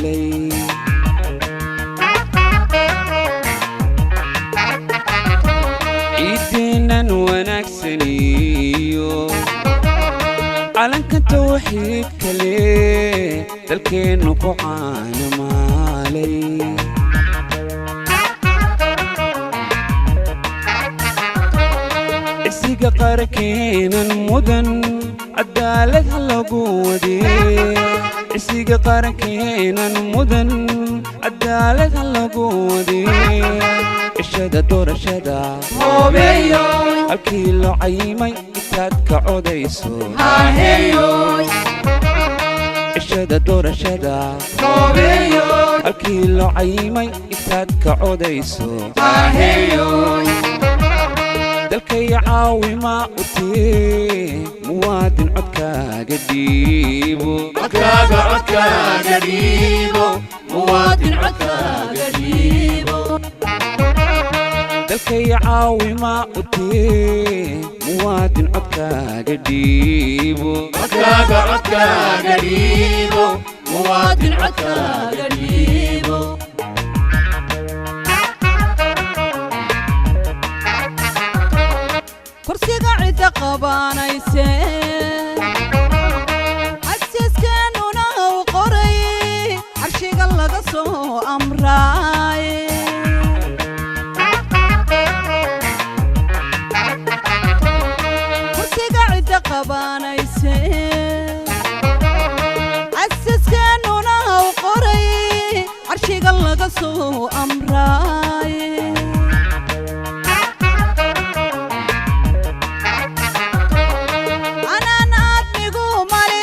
maalay. Ciideennan wanaagsaniyo calanka tawxiid kale dalkeennu ku caana maalay. Cisiga qarankeenan mudan cadaalad ha lagu wadee. Cisiga qarankeenan mudan cadaalad ha lagu wadee. Cishada doorashada halkii loo cayimay intaad ka codayso. Cishada doorashada halkii loo cayimay intaad ka codayso. Dalkay caawima u tee muwaadin codkaaga dhiibo. Dalkay caawima u tee muwaadin codkaaga dhiibo. Kursiga cidda qabanayse xasiiskeenuna u qoray, carshiga laga soo amraay. Kursiga cidda qabanayse xasiiskeenuna u qoray, carshiga laga soo amraay. Anaan aadmigu male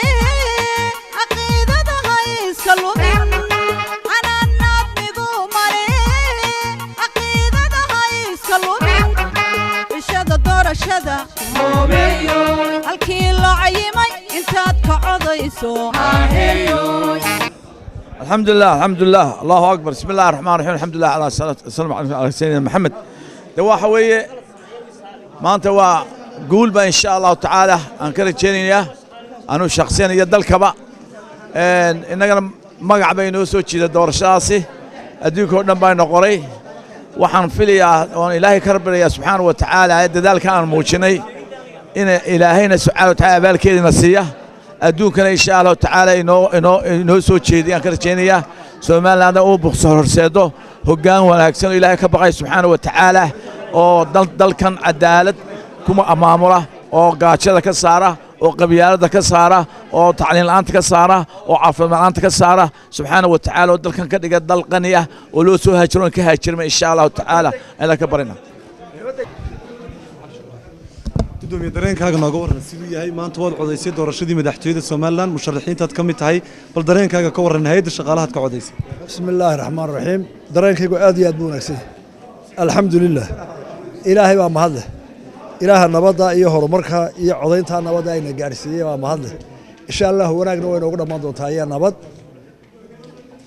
caqiidada hayska lumin. Anaan aadmigu male caqiidada hayska lumin. Bishada doorashada halkii loo cayimay intaad ka codayso. الحمد لله، الحمد لله، الله اكبر، بسم الله الرحمن الرحيم، الحمد لله على الصلاه والسلام على سيدنا محمد. De waxa weeye maanta waa guul ba insha Allahu tacaala aan ka rajaynayaa anuu shakhsiyan iyo dalkaba. Innagana magac bay inoo soo jiida doorashadaasi, adduunka oo dhan baa ino qoray. Waxaan filayaa oon Ilaahay ka baryayaa subxaana wa tacaala dadaalka aan muujinay in Ilaahayna subxaana wa tacaala abaalkeedina siiya, adduunkana insha Allahu tacaala inoo soo jeediya aan ka rajaynayaa. Somalilandna uu bukso horseedo hoggaan wanaagsan oo Ilaahay ka baqay subxaana wa tacaala oo dalkan cadaalad kuma maamula oo gaajada ka saara oo qabyaaladda ka saara oo tacliin la'aanta ka saara oo caafimaad la'aanta ka saara subxaana wa tacaala, oo dalkan ka dhiga dal qani ah oo loo soo haajiro oon ka haajirma insha Allahu tacaala ayaan ka barina. Gudoomiye, dareenkaaga nooga warran siduu yahay maanta? Waad codaysay doorashadii madaxtooyada Somaliland, musharaxiintaad ka mid tahay, bal dareenkaaga ka warran, hay'adda shaqaalahaad ka codaysay. Bismi illaahi raxmaan raxiim. Dareenkaygu aad iyo aad buu wanaagsan yahay, alxamdu lilah. Ilaahay baa mahad leh. Ilaaha nabadda iyo horumarka iyo codayntaa nabadda ayna gaadhsiiyey baa mahad leh. Insha Allah wanaagna way noogu dhammaan doontaa ayaa nabad.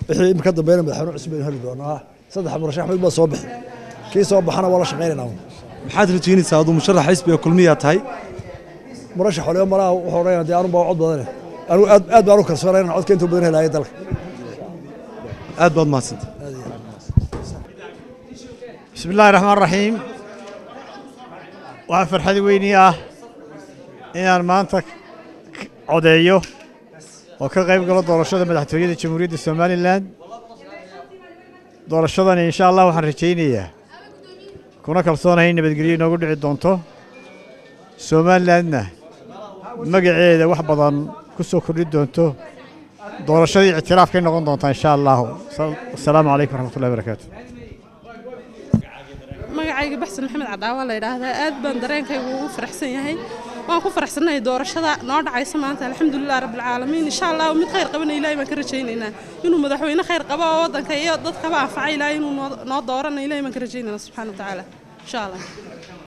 Wixii imika dambeynna madaxweyne cusub baynu heli doonaa. Saddex murashax mid baa soo bixi, kii soo baxana waa la shaqaynaynaa. Maxaad rajaynaysaa aduu musharax xisbiga Kulmiyaa tahay? Murashax waliba malaha wuxuu odhanaya dee anun baa cod badane. Anigu aad aad baan u kalsoonay inaan codka intuu badan helaaya dalka. Aad baad mahadsantay. بسم الله الرحمن الرحيم. Waxaa farxad weyni ah inaan maanta codeeyo oo ka qayb galo doorashada madaxtooyada Jamhuuriyadda Somaliland. Doorashadani insha Allah waxaan rajaynayaa kuna kalsoonahay in nabadgelyo inoogu dhici doonto, Somalilandna magaceeda wax badan ku soo kordhi doonto. Doorashadii ictiraafkay noqon doontaa insha Allahu. Asalaamu calaykum waraxmatullahi wabarakaatu. Magacayga Baxsan Maxamed Cadaawa la yidhaahdaa. Aad baan dareenkaygu ugu faraxsan yahay, waan ku faraxsannahay doorashada noo dhacaysa maanta. Alxamdulilah rabbilcaalamiin. Insha Allah mid khayr qabana Ilahay baan ka rajaynaynaa, inuu madaxweyne khayr qabo oo waddanka iyo dadkaba anfaca Ilahay inuu noo doorana Ilahay baan ka rajaynaynaa subxaana wa tacaala insha Allah.